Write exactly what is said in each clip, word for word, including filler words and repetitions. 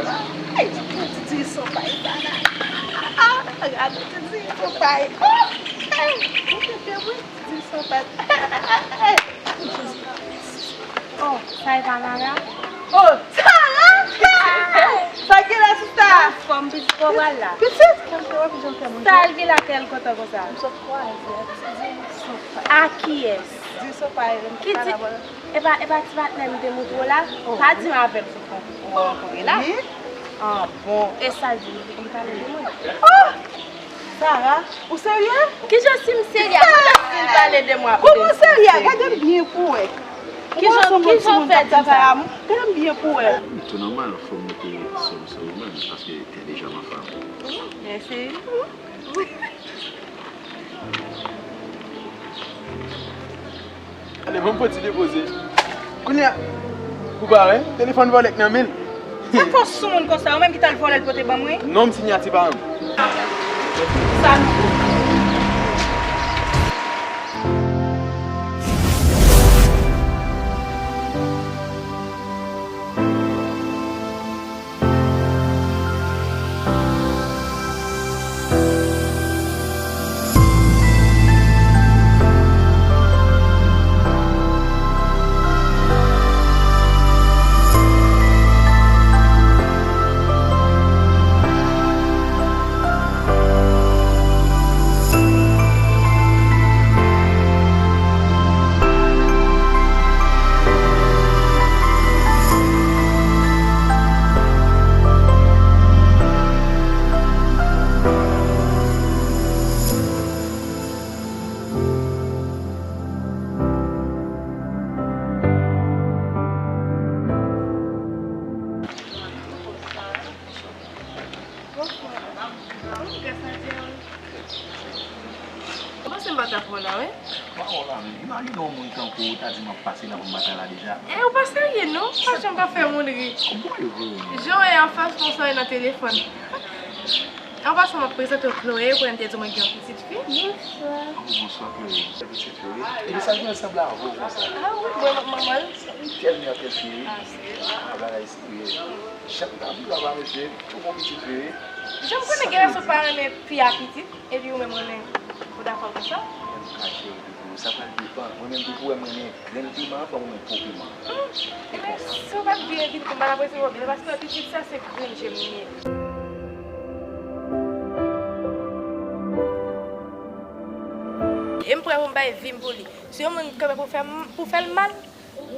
Ay, ti diri sopay sa la. Ah, gade ti diri sopay. Oh, hey, ou te fè mwen ti diri sopay. Oh, sa e pa Mara? Oh, Sara! Sa gen la, sista? Anfòm, pitit, kò pral la. Pitit, kèm te wè, pijan kèm. Sa l gen la kè l kontan konsa? M sot kwaze ak ti diri sopay. A kiyès? Diri sopay, m te pale avè l. Epa, epa ti patnè m te montre w la? Oh, pa di m avè m sot rankontre la. Wi. Ah, bon. E sa l di, li pale de mwen? Oh! Sara, ou serye? Kijan si m serye? Kijan si l pale de mwen ap de m serye? Kòman serye? Gade l byen pou wè. Kijan, kijan w fè di m sa? Gade l byen pou wè. Wi, tou nòmal, fò m mete sòm sou ou menm, paske t'es déjà ma femme. Mèsi. Ale, ban m pran ti depoze. Kounye a, ou pa wè, telefòn vòlè k nan men l. Sa k fè w sou moun konsa, ou menm ki t al vòlè l pote ban mwen? Non, m sinyati pa m. Sa nou. Ou panse m pa t ap wè w la, wi? M pa wè w la menm. Imajine yon moun tankou ou ta di m ap pase la pou m pa t la deja. E ou pa serye non, ou pa janm ka fè moun ri. Jan w ye anfas konsa w ye nan telefòn. An pasan, m ap prezante w Chloé, ou konnen m te di w mwen gen yon pitit fi. Bonswa. Oh, bonswa, Chloé. Se pitit fi, wi. Epi sa l gen sanble avè w konsa? Ah wi, bon, m ap manman l. Tèl mè, tèl fi, wi. Ah, serye? Ah, bagay serye. Jan m ta di papa mesye, tou bon pitit vre. Jan m konnen gen gason pa renmen fi a pitit, epi ou menm renmen ou dakò konsa? Mwen m ka cheri pipo, sa pral depann. Mwen menm pipo, mwen renmen grenn piman, fò mwen renmen po piman. E konsa. Si w pa t vin envite m, m pa t ap resevwa w byen, paske pitit sa se grenn je m li ye. E m prè pou m bay vi m pou li. Si yon moun kanpe pou fè m, pou fè l mal,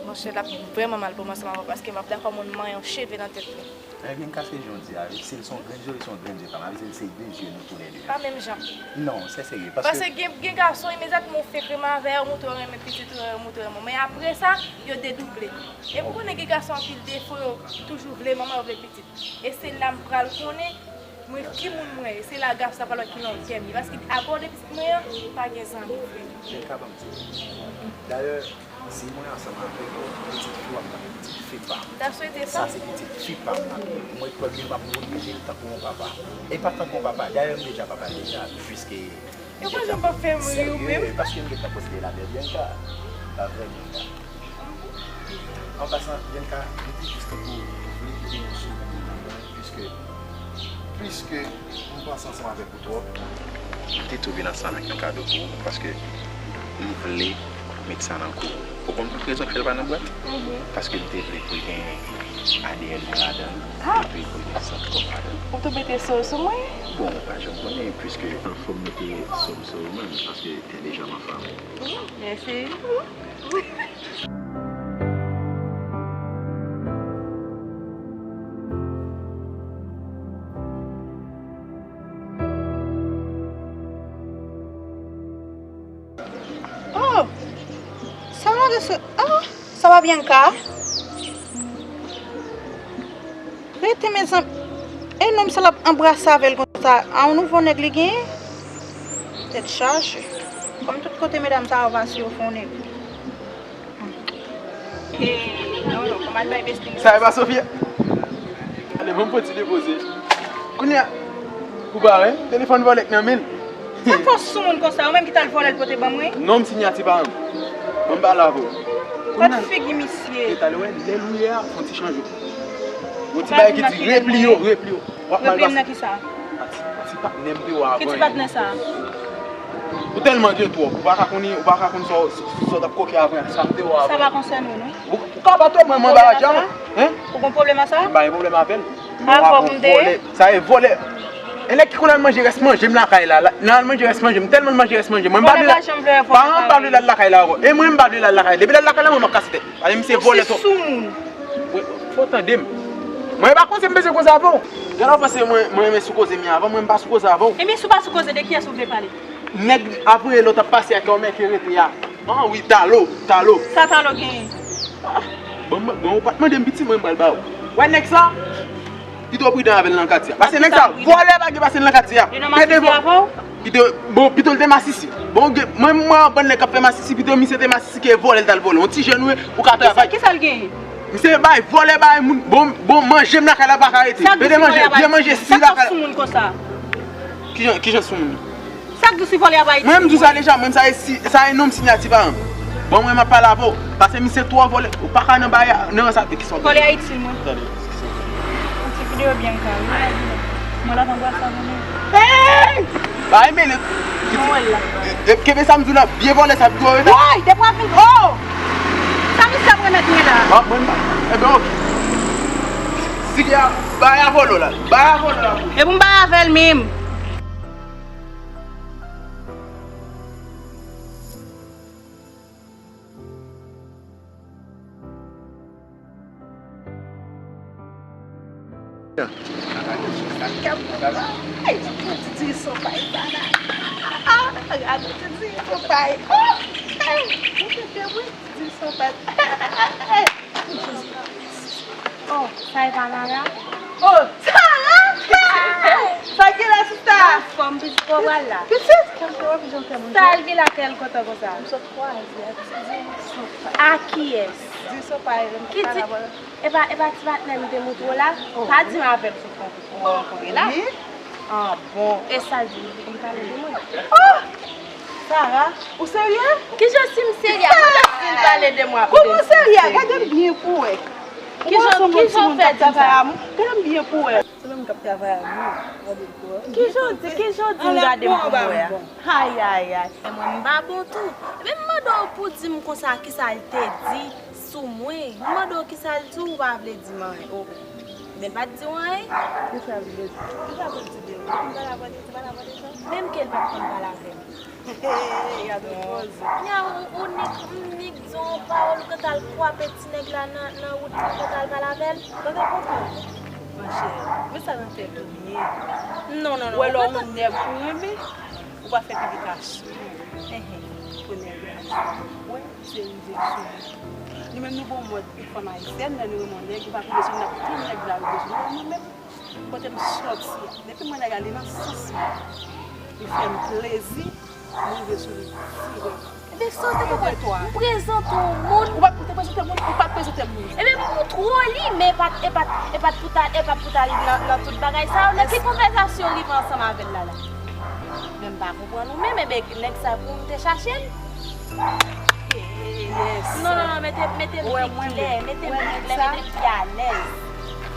monchè, l ap vrèman mal pou mwen ansanm avè w, paske m ap dakò moun manyen yon cheve nan tèt li. E Bianca, se jan w di a, wi. Si l se yon grenn je, se yon grenn je pa m. Avè di l se de je nou toulède. Pa menm jan. Non, se serye, paske... Paske gen, gen gason, imedyatman w fekreman avè yo, montre w renmen pitit ou, yo montre w renmen w. Men apre sa, yo dedouble. E m konnen gen gason anpil defo, yo toujou vle manman, yo vle pitit. E se la m pral konnen mwen ki moun mwen ye. Se la gason sa pral wè ki longè m ye. Paske abòde pitit mwen an, pa gen zanmi vre. Bianca, ban m di w. Dayè, si mwen ansanm avèk ou, pitit fi w ap tankou pitit fi pa m. M ta swete sa. Sa se pitit fi pa m l ap ye. Mwen kwè ke m ap pwoteje l tankou yon papa. E pa tankou yon papa. Dayè, m deja papa l deja, piske... E pa janm p ap fè m ri ou menm. Serye, paske m gentan posede l avè Bianca. Avè Bianca. An pasan, Bianca, m te jis tankou vle kite yon souvni pou mwen, piske, piske m panse ansanm avèk ou twòp. M te tou vin ansanm avèk yon kado pou ou, paske m vle met sa nan kou ou. Ou konn tout rezon k fè l pa nan bwat? Mhm. Paske m te vle pou l gen A D N mwen ladan l, epi pou l gen sant kò m ladan l. Ou tou mete so sou mwen? Bon, ou pa janm konnen, piske an fòm mete so m sou ou menm, paske t'es déjà ma femme. Mèsi. Oh! Sa va de se, oh! Sa va Bianca? Rete mezanmi. E nonm sa l ap anbrase avè l konsa. A yon nouvo nèg li genyen? Tèt chaje. Kòm tout kote medam sa yo pase yo fè yon nèg. Sa e pa Sofia? Ale, ban m pran ti depoze. Kounye a, ou pa wè, telefòn vòlè k nan men l. Sa k fè w sou moun konsa, ou menm ki t al vòlè l pote ban mwen? Non, m sinyati pa m. Ban m pale avè w. Gad figi misye. E talè wè, lè l ou ye a, fè yon ti chanje. Yon ti bagay ki di, "Repli yo, repli yo." W ap mal pase. Ti, ti patnè m te wè avan. Ki ti patnè sa? Ou tèlman gen twòp, ou pa ka konn, ou pa ka konn sa, sa w t ap koke avan, sa m te wè avan. Sa pa konsène w, non. Ou, ou ka pa twòp, mwen, mwen ba jan. Hein? Ou gon pwoblèm a sa? M pa gen pwoblèm avè l. Men w ap vòlè. Sa e vòlè. E nèg ki konn al manje rès manje m lakay la, la, nan al manje rès manje m, tèlman manje rès manje m. Mwen m pa vle, pa, m pa vle l al lakay la ankò. E mwen m pa vle l al lakay. Depi l al lakay la, mwen m ap kase tèt. Ale misye vòlè twòp. Wi, fò w tande m. Mwen e pa koze m bezwen koze avè w. Gen lè w panse mwen, mwen renmen sou koze m ye avan, mwen m pa sou koze avè w. Ebyen, si w pa sou koze, de kiyès ou vle pale? Nèg ap voye lòt ap pase ak yon mèt ki rete a. An wi, Talo, Talo. Sa Talo genyen? Ah, bon, bon, ou pa t mande m piti, mwen m pral ba ou. Wè nèg sa? Pito w pridan avè l nan katye a. Pase nèg sa, vòlè pa gen pase l nan katye a. Li nan masisi avè w? Pito, bon, pito l te masisi. Bon, gen, mwen, mwen, yon bann nèg k ap fè masisi, pito misye te masisi ke vòlè l t al vòlè. Yon ti jèn wi, ou ka travay. Kisa l genyen? Misye bay vòlè, bay moun. Bon, bon, manje m lakay la pa ka rete. Pede manje, byen manje, si lakay la. Sa k di w si vòlè ap Ayiti? Kijan, kijan sou moun? Sa k di w si vòlè ap Ayiti? Mwen, m di w sa deja, mwen, sa e si, sa e non m sinyati paran m. Bon, mwen, m ap pale avè w. Pase misye twò vòlè. Ou pa ka nan bagay, nan sa, kisa w vòlè Ayiti, mwen. Tande. Yon ti videyo byen kal. Mwen la, mwen bwè sa, mwen. Hey! Bay mele. Mwen wè l la. E, e, kenbe sa m di w la, byen vòlè sa, byen vòlè sa. Woy, depi w ap vin, oh! Sa misye ap remèt mwen la? Ah, mwen, enben, ok. Sigi a, bay a vòlè w la. Bay a vòlè w la. E pou m bay avè l menm. Ay, ti di sopay sa la. Ah, gade ti di sopay. Oh, ay, mwen te fè wi, ti di sopay. Oh, sa e pa Lara? Oh, Sara! Sa gen la, sista? Anfòm, pitit, kòman w la? Pitit, kòman w ap jan fè moun? Sa l gen la kè l kontan konsa? M sot kwaze ak ti di sopay. A kiyès? Di sopay, ki ti, e pa, e pa ti patnè m te moutre w la? Oh. Pa di m avè l sot rankontre la? Wi. Ah bon, e sa l di m, li te konn pale de mwen? Oh! Sara, ou serye? Kijan si m serye? Mwen si l pale de mwen ap di m si m serye. Kòman serye? Gade m byen pou wè. Kijan, kijan w fè di m sa? Gade m byen pou wè. Se menm k ap travay ak nou. Gade m pou wè. Kijan w di, kijan w di m gade m pou m wè a? Ay, ay, ay. E mwen m pa bon tou. Ebyen m mande w pou di m konsa kisa l te di. Sou mwen, m mande w kisa l di w, ou pa vle di m anyen. Oh, men l pa t di w anyen. Kisa l vle di? Kisa pou l di de ou? Depi m pale avè w, li di pale avè w deja? Menm ke l pa t konn pale avè m. Gade yon poze. Nya ou, ou nik, m nik di w yon pawòl, ou gentan al kwape ti nèg la nan, nan wout, ou gentan al pale avè l. Tande konprann. Monchè, men sa nan tèt ou li ye. Non, non, non. Ou wè lè yon nèg ou renmen, ou pa fè piblikasyon pou nèg la. Ou wè? Se rive sou nou. Nou menm nou gon mòd pou fanm ayisyèn, lè nou renmen yon nèg, nou pa pou bezwen n ap tann nèg la rive sou nou. Mwen menm, kote m sòti a, depi m wè nèg la, li nan sans mwen, li fè m plezi, mwen rive sou li dirèk. Ebyen, sa w te konprann? M prezante w moun. Ou pa t, ou te prezante moun, ou pa t prezante m moun. Ebyen, m moutre w li, men e pa t, e pa t, e pa t pou t al, e pa t pou t al nan, nan tout bagay sa yo. Nan ki konvèsasyon w rive ansanm avè l la, la? Men m pa konprann ou menm, ebyen nèg sa pou m te chache l. Yes. Non, non, non, mete, mete m pi klè, mete m pi klè, mete m pi alèz.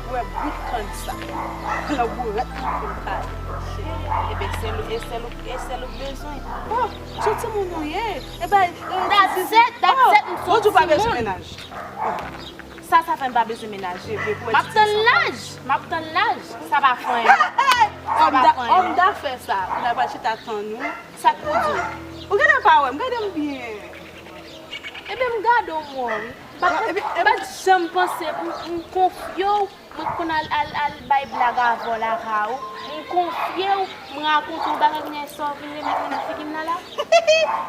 Ou wè bout kann sa. Nan bourèt mwen pou m pale. Ebyen, sèl ou, e sèl ou, e sèl ou bezwen. Oh, se timoun ou ye. E bay, that's it, that's it, m se yon timoun. Sa, sa fè m pa bezwen menaje. M ap tann laj. M ap tann laj. Sa pa fè anyen. Sa pa fè anyen. Òm dafè sa, ou nan pral chita tann ou. Sa k pou di? Ou genlè pa wè m, gade m byen. Ebyen, m gade w, m wè w, wi. M pa t, m pa t janm panse, m, m konfye w. Mwen k konn al, al, al bay blag avè w lakay ou. M konfye w, m rakonte w bagay, kounye a sa w vin remèt mwen nan figi m nan la.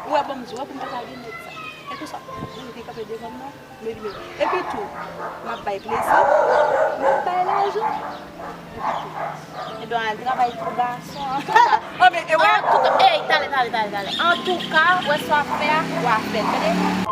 Ou wè, ban m di w, wè pou m pa ta gen nèg sa. Kèlkeswa moun ki kanpe devan m nan, men li menm. Epi tou, m ap bay plezi, m ap bay lajan, epi tou. Ebyen, w al travay pou gason an. Antouka, ey, talè, talè, talè, talè. Antouka, w wè sa w ap fè a, w a fè l, tande?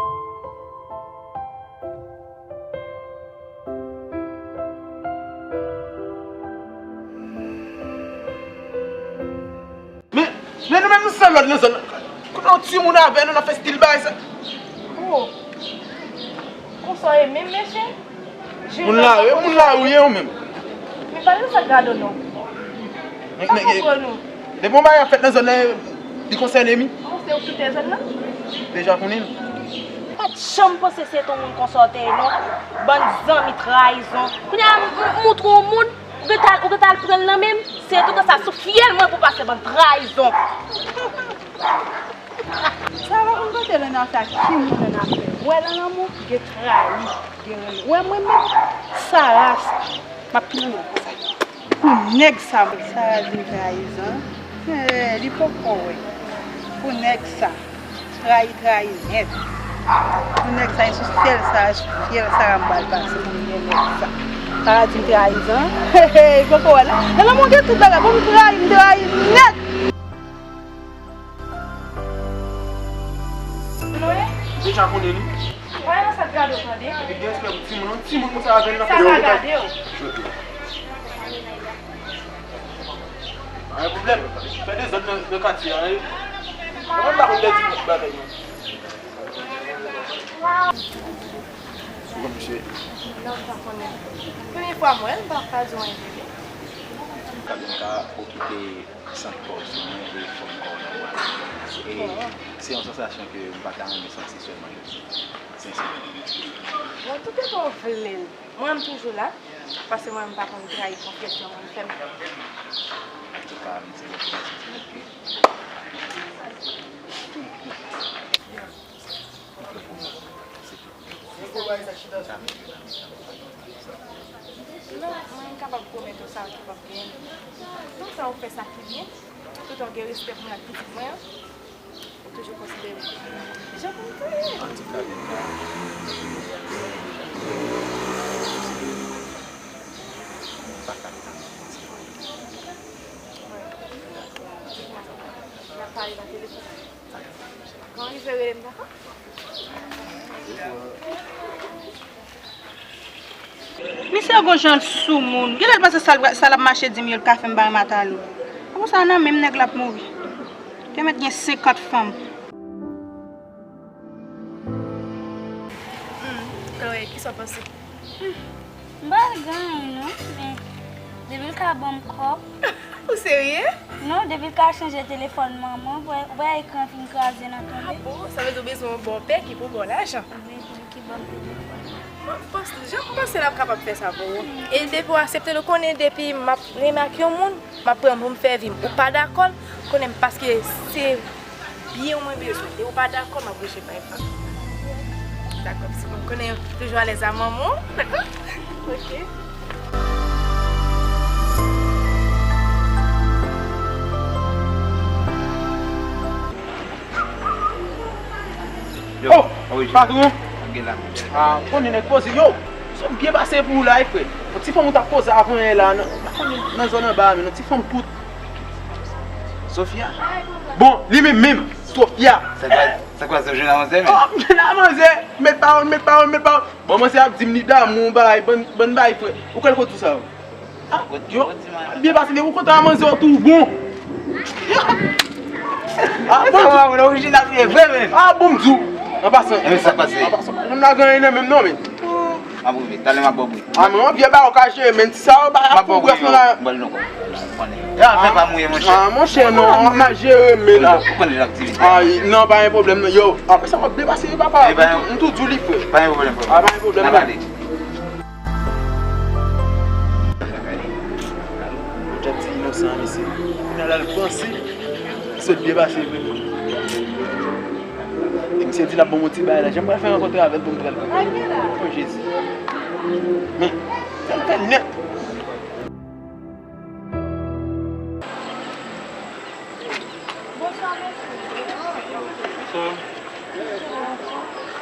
Men, men nou menm nou san lòd nan zòn nan. Kote yon timoun avè nou, n ap fè stil bagay sa. Oh. Konsa w ye menm, mesye? Moun lari, moun lari w ye ou menm. Pale nan sa k gade w non. Men, men, men, depi yon bagay ap fèt nan zòn nan, li konsène m wi. Bon, se ou ki te zòn nan? Deja konnen l. M pa t janm panse se te yon moun konsa w te ye non. Bann zanmi trayizon. Kounye a m, m, m moutre w yon moun, ou gentan, ou gentan al pran l nan men m. Se toutan sa sou fyèl mwen pou pase bann trayizon. Sa pa konn kote Lana sa, ki moun Lana fè. Wè nan lanmou, gen trayi, gen renmen. Wè mwen menm, Sara sa, m ap tounen nan sa. Pou nèg sa, Sara di m trayizon. Eh, li poko wè. Pou nèg sa, trayi, trayi nèt. Pou nèg sa, e sou syèl sa, sou fyèl Sara m pral pase pou m gen nèg sa. Sara di m trayizon. He, he, poko wè la. Nan lanmou gen tout bagay, pou m trayi, m trayi nèt. Deja konnen li. Pale nan sa k gade w tande. Li gen respè pou timoun, yon timoun konsa avè l nan fè sa. Sa gade w. Pa gen pwoblèm. Fè dezòd nan, nan katye a, wi. Mwen pa konn lè di tout bagay non. Ou konn misye? Non, m pa konnen. Premye fwa m wè l, m pa ka di w anyen de li. Kabinka okipe sant kò w sou mwen e fòm kò w nan mwen. E se yon sansasyon ke m pa ta renmen santi sèlman jodi. Sensèman. Bon, tout etan w vle l, mwen m toujou la, paske mwen m pa konn trayi konfyans yon moun fè m. Antouka, m di w, m pa santi ke. Non, mwen kapab pwomèt ou sa ki p ap genyen. Toutan ou fè sa ki byen, toutan ou gen respè pou mwen ak pitit mwen an, ou toujou konsidere m jan pou m te ye. Antouka, Linda, m pa ka tann. N ap pale nan telefòn. Kan w rive, rele m, dakò? Misye gon jan l sou moun. Genlè l panse sa l, sa l ap mache di m yo, l ka fè m bay matalou. Apre sa, nan menm nèg l ap mouri. Te mèt gen senkant fanm. Hmm, Chloé, kisa w panse? Hmm, m pa wè l gen anyen non, men depi l ka ban m kòb. Ou serye? Non, depi l ka chanje telefòn manman, ou wè, ou wè ekran fin kraze nan tonbe. Ah bon? Sa vle di w bezwen yon bòpè ki pou ba w lajan? Wi, ki, ki ban m telefòn. Mwen, m panse, jan m panse l ap kapab fè sa pou ou. E depi w aksepte l, ou konnen depi m ap renmen ak yon moun, m ap pran pou m fè vi m. Ou pa dakò l, konnen m paske se byen w mwen bezwen. E ou pa dakò, m ap rejte bay fanm. Dakò, pitit mwen, konnen toujou alèz a manman w, dakò? Ok. Yo, oh, patwon. Ah, konnen nèg poze. Yo, sa byen pase pou ou la, wi, frè. Yon ti fanm ou t ap koze avan yè la, nan, nan zòn anba a, men yon ti fanm kout. Sofia? Bon, li menm menm, Sofia. Sa kwa, sa kwa, se jwenn a manzè, men? Oh, m jwenn a manzè. Met pawòl, met pawòl, met pawòl. Bon, manzè ap di m li damou, bay, bann, bann bay, frè. Ou kwè l konn di sa, yo? Ah, yo, byen pase, men ou kontan a manzè, ou tou bon. Ah, bon, sa va, mwen orijinal, se vre, men. Ah, bon, m di w. An pasan. E sa pase? An pasan, nou la gen anyen nan menm non, men. M ap rive, talè m ap ba w bri. Ah, men yon vyè ba ou ka jere, men ti sa yo ba ap pou bref nan la. M ap ba w bri, yo. Bòl nou kò. Konnen. E afè pa mouye, monchè. Ah, monchè, non, m ap jere, men la. Ou konnen jan aktivite. Ah, non, pa gen pwoblèm, non. Yo, apre sa, w ap depase, wi, papa. M tou, m tou di w li, frè. Pa gen pwoblèm, frè. Ah, pa gen pwoblèm, non. N ap ale. Jan ti inosan an, mesye. Kounye a la, l panse li sot byen pase vre. E misye di l ap ban m yon ti bagay la. Jan m pral fè rankontre avè l pou m pral. O Jezi. Men, sa m fè nèt. Bonswa, mesye. Bonswa.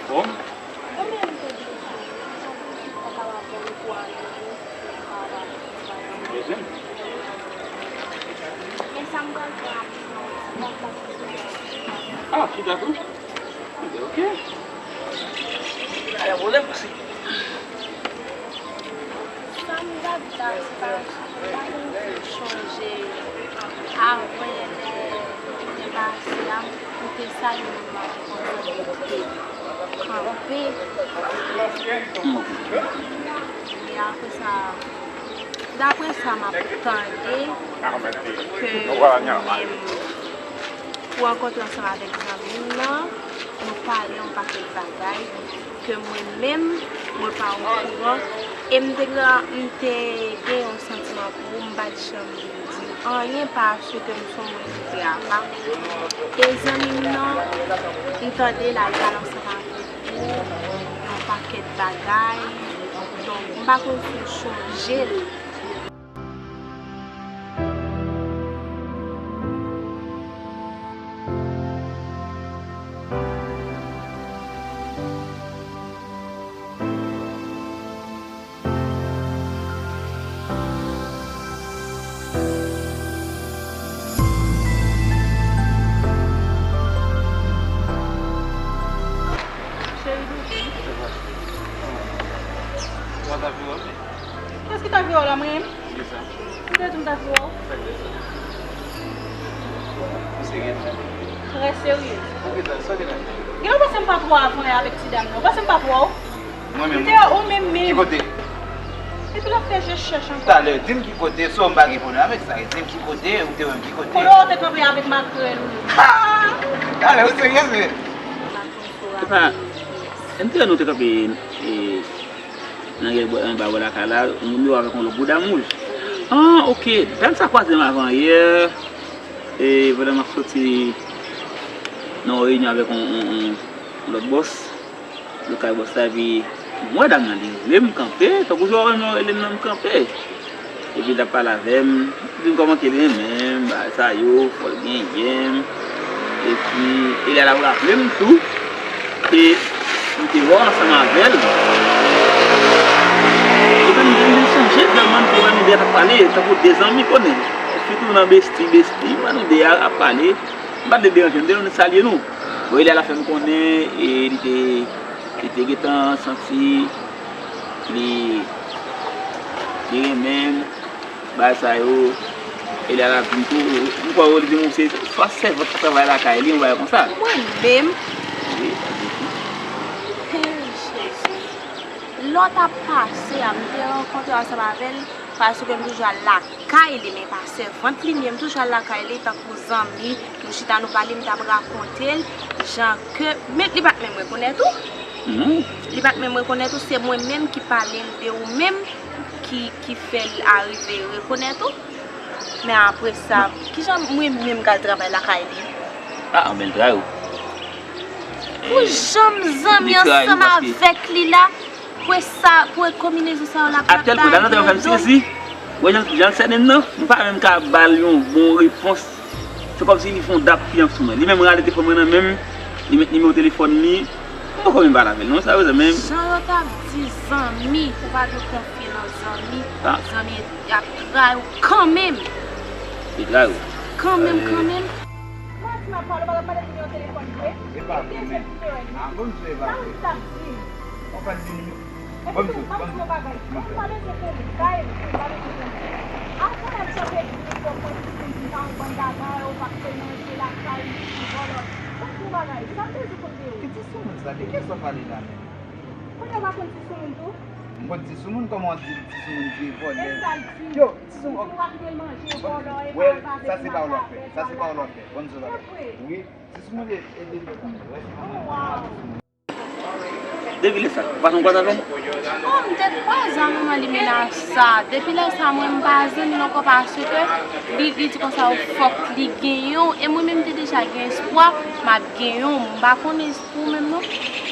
Bon. Dezyenm. Ah, chita tou. Ok. Pa gen pwoblèm, pase. Sa m t ap di la, se pa, m pa konn si w chonje avan yè lè byen pase a, m te salye manman avèk yon zanmi ki te kanpe. E apre sa, Daprè sa m ap tande, ke mwen menm, ou rankontre ansanm avèk zanmi m nan, nou pale yon pakèt bagay, ke mwen menm, mwen pa okouran, e m te gen, m te gen yon santiman pou ou, m pa t janm di anyen paske m se yon moun ki trè apa. E zanmi m nan, m tande l al pale ansanm avèk ou, yon pakèt bagay. Donk, m pa konn si w sonje l. Cheri doudou. Kòman w ap viv la? Kiyès ki ta vle wè w la, mwen menm? Kisa? M te di m ta vle wè w. Sa k fè sa? Ou serye tou? Trè serye. Ou gentan, sa w gentan fè? Gen yon pase m pa twò avan avèk ti dam nan. Pase m pa twò. Mwen menm. M te wè ou menm menm. Ki kote? Epi l ap fè je chèch ankò. Talè, di m ki kote, so m pa gen pwoblèm avèk sa. Di m ki kote, ou te wè m ki kote. Kote w te kanpe avèk makrèl ou yo? Ha! Talè, ou serye vre? Epa, m te wè nou te kanpe, e, nan gèl bò, anba bò lakay la, yon nimewo avèk yon lòt gwo dam wouj. An, oke. Dam sa kwaze m avan yè, e, pandan m ap soti nan yon reyinyon avèk yon, yon, yon lòt bòs. Lokal bòs la, epi m wè dam nan, li rele m kanpe, tankou jan w wè m rele m nan, m kanpe. Epi l t ap pale avè m, li di m kòman ke l renmen m, bagay sa yo, fò l genyen m. Epi, e lè l ap raple m tou, ke m te wè w ansanm avè l. Epi m di m vin sonje, finalman, m te wè nou de a t ap pale, tankou de zanmi konnen. Sitou nan besti, besti, m wè nou de a ap pale. M pa t vle deranje, m te vle salye nou. Bon, e lè l ap fè m konnen, e li te Li te gentan santi li, li renmen m, bagay sa yo. E lè l ap di m tou, m kwè li di m ou se swa sèvant k ap travay lakay li, yon bagay konsa. Mwen menm? Wi, sa di tou. Hey, Jezi. Lè w t ap pase a, m te rankontre ansanm avè l, paske m toujou al lakay li, men pa sèvant li, men m toujou al lakay li tankou zanmi. Nou chita, nou pale, m t ap rakonte l jan ke, men li pa t menm rekonèt ou. Non. Li pa t menm rekonèt ou, se mwen menm ki pale l de ou menm ki, ki fè l arive rekonèt ou. Men apre sa, kijan mwen menm k al travay lakay li? Ah, anben l trayi w. Pou jan m zanmi ansanm avèk li la, pou e sa, pou e konbinezon sa yo l ap, l ap bay nan do m. Wè jan, jan l sènen m nan, m pa menm ka ba l yon bon repons. Se kòmsi li fè yon dap pye sou mwen. Li menm rale telefòn mwen nan men m, li met nimewo telefòn li. M poko menm pale avè l non, sa yo zanmi. Jan yo t ap di zanmi, ou pa dwe konfye nan zanmi. Zanmi ap trayi w kanmenm. Li trayi w. Kanmenm, kanmenm. Mwen di m ap pale, ou pa t ap mande pou nimewo telefòn vre. E pa vre, men. A, bon, se pa vre. Sa ou t ap di? Ou pa di nimewo. Epi tou, m ap di w yon bagay. Mwen pa bezwen konnen. Sa e, m pa bezwen konnen. Apre, m chante di w, bon, mwen, ti moun, sa yon bann bagay, ou pa t fè manje lakay li, ti vòlò. M ap di w yon bagay. Sa m bezwen konnen de ou? Ki ti soumoun sa? De kiyès w ap pale la menm? Kounye a w pa konn ti soumoun tou? M konn ti soumoun, kòman w di ti soumoun se vòlè? E sa l di? Yo, ti soumoun. Ou pa kite l manje, vòlò, e pa l pa avèk mache avè l. Sa se pawòl w ap fè. Sa se pawòl w ap fè. Bon, se vòlè. Wi, ti soumoun e, e, e, e, wè, se kòman. Depi lè sa, ou pa janm kwaze avè l? Oh, m te kwaze a manman limena sa. Depi lè sa, mwen m pa zanmi l ankò paske li, li di konsa fòk li genyen w. E mwen menm m te deja gen espwa, m ap genyen w. M pa konn espwa ou menm non.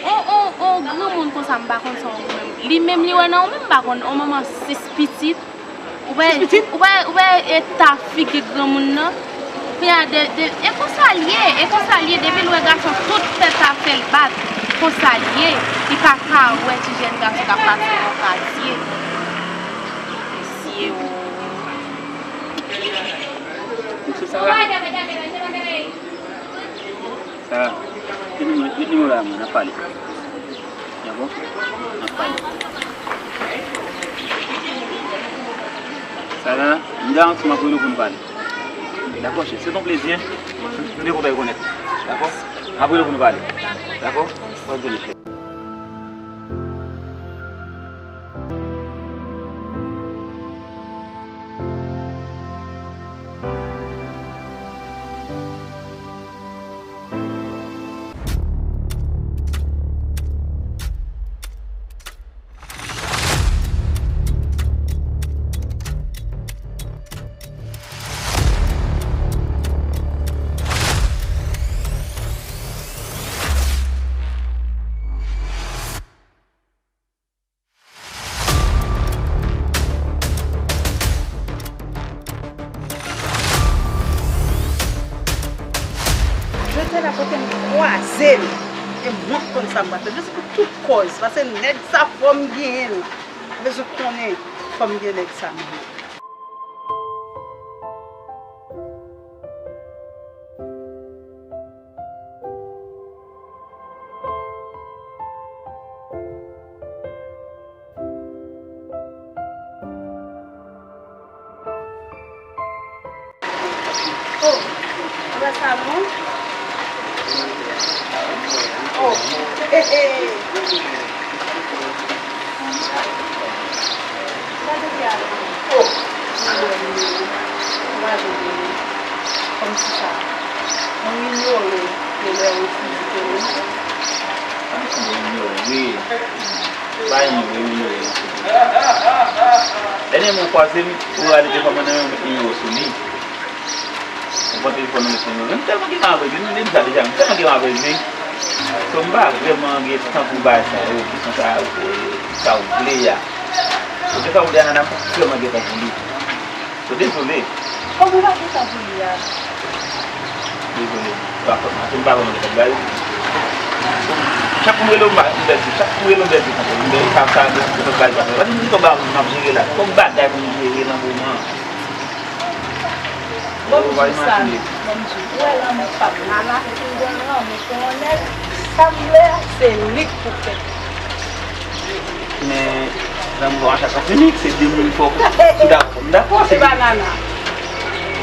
On, on, on granmoun konsa m pa konn sa on granmoun. Li menm li wè nan ou menm m pa konn. On manman sis pitit. Ou wè, ou wè, ou wè eta figi granmoun nan? Kounye a de, de, e konsa l ye, e konsa l ye, depi l wè gason tout tèt a fè l bat, konsa l ye, li pa ka wè ti jèn gason k ap pase nan katye. Mesye o. Mesye Sara. Sara, met nimewo, met nimewo la mwen, n ap pale. Dakò? N ap pale. Sara, m garanti m ap rele w pou n pale. Dakò, cheri, se yon plezi, en. M byen kontan rekonèt ou. Dakò? M ap rele w pou n pale. Dakò? Pran soin de ou, cheri. Zen, e mwen k konn sa m pral fè. Jezi pou tout kòz, paske nèg sa fò m genyen l. Ou bezwen konnen fò m gen nèg sa m ye. Oh, ou wè sa non? Oh, he, he. Gade ki a la. Oh, mwen wè li. Mwen wè li. Kòmsi sa. Mwen inyore ke lè ou fizike li. Mwen inyore. Pa inyore, mwen inyore. Dènye mwen kwaze m, ou ale telefòn mwen nan men mwen, mwen inyore sou li. Ou pran telefòn nan men mwen, mwen tèlman gen mal avèk li, m te di sa deja, m tèlman gen mal avèk li. So, m pa vrèman gen tan pou bagay sa yo, kesyon sa yo, e, sa w vle a. Ou te ka vle a, nana, m pa vrèman gen tan pou li. So, dezole. Kòman w pa gen tan pou li a? Dezole. Se pa fòt mwen, se m pa vrèman gen tan pou bagay. Chak kou m rele w, m pa, m pèdi. Chak kou m rele w, m pèdi. M pèdi, sa, sa, sa, sa, bagay sa. Pati m di kòb la, m ap jere la. Kòm bagay pou m jere nan moman an. Bon, m di sa, bon, m di, ou wè lanmou pa m la, la, si m gen lanmou pou yon nèg, sa m vle a, se li k pou fè. Men, lanmou pa mache ak sans inik, se de moun fò pou, si w dakò, m dakò, se li. Se pa nana.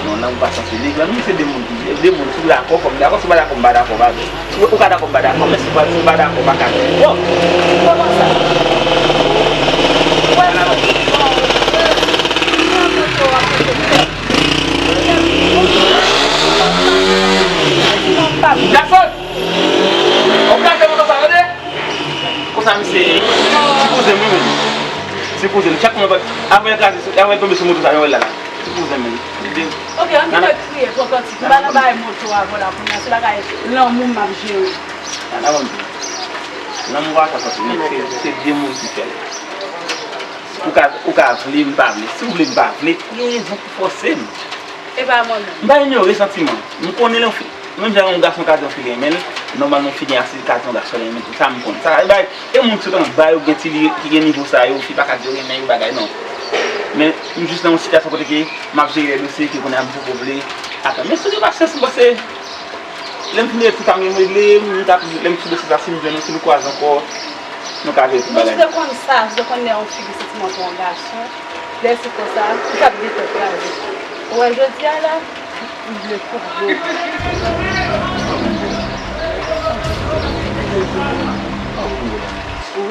Non, lanmou pa sans inik, lanmou se de moun ki, de moun, si w dakò, fò m dakò, si w pa dakò, m pa dakò, pa vre. Ou, ou ka dakò, m pa dakò, men si w pa, si w pa dakò, pa ka gen. Bon, kòman sa? Ou wè sa? Bon, ou wè sa? Jackson! Ou ka fè moto sa, tande? Konsa, misye, ti kouzen m, wi, menm. Ti kouzen m, chak moun, avan l kraze, avan l tonbe sou moto sa, yon wè l la, la. Ti kouzen m, wi. Ok, ann kite kriye, pran kantik. M pa nan bagay moto avè w la, kounye a, se bagay lanmou m ap jere. Nana, ban m di w. Lanmou pa ka sòti, men se, se de moun ki fè l. Ou ka, ou ka vle, m pa vle. Si w vle, m pa vle, pa gen rezon pou fòse m. E pa mwen menm. M pa inyore santiman. M konnen lè yon fi, menm jan yon gason ka di yon fi li renmen l, nòmalman yon fi gen asid ka di yon gason li renmen l tou. Sa m konnen. Sa, e bay, e moun ki sot anba yo, gen ti li, ki gen nivo sa yo, fi pa ka di yo renmen yo, bagay, non. Men, m jis nan yon sitiyasyon kote ke m ap jere de dosye ke kounye a m poko vle atann. Men si w gen pasyans, m panse, lè m fin regle tout sa m gen regle, m ta, lè m sou dosye sa, si m jwenn ou, si nou kwaze ankò, nou ka jere tout bagay. Bon, si w te konn sa, si w te konn lè yon fi gen santiman pou yon gason, lè se konsa, m t ap gen tèt kraze. Ou wè jodi a la, m vle koupe do.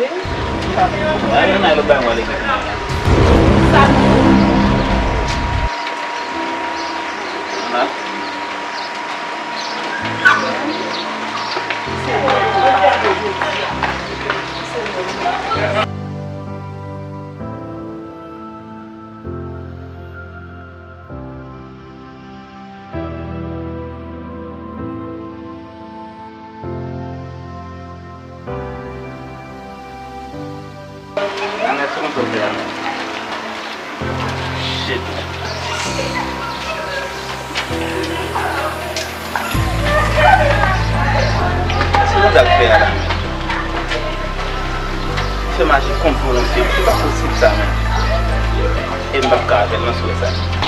Wi. Ay, nan lòt bagay, mwen ale gen. Sa nou. Nan. Nan, men se konsa w fè a. Shit. Se konsa l fè a la, men. Fè maji kont volonte, se pa posib sa, men. E m p ap ka avè l nan swè sa.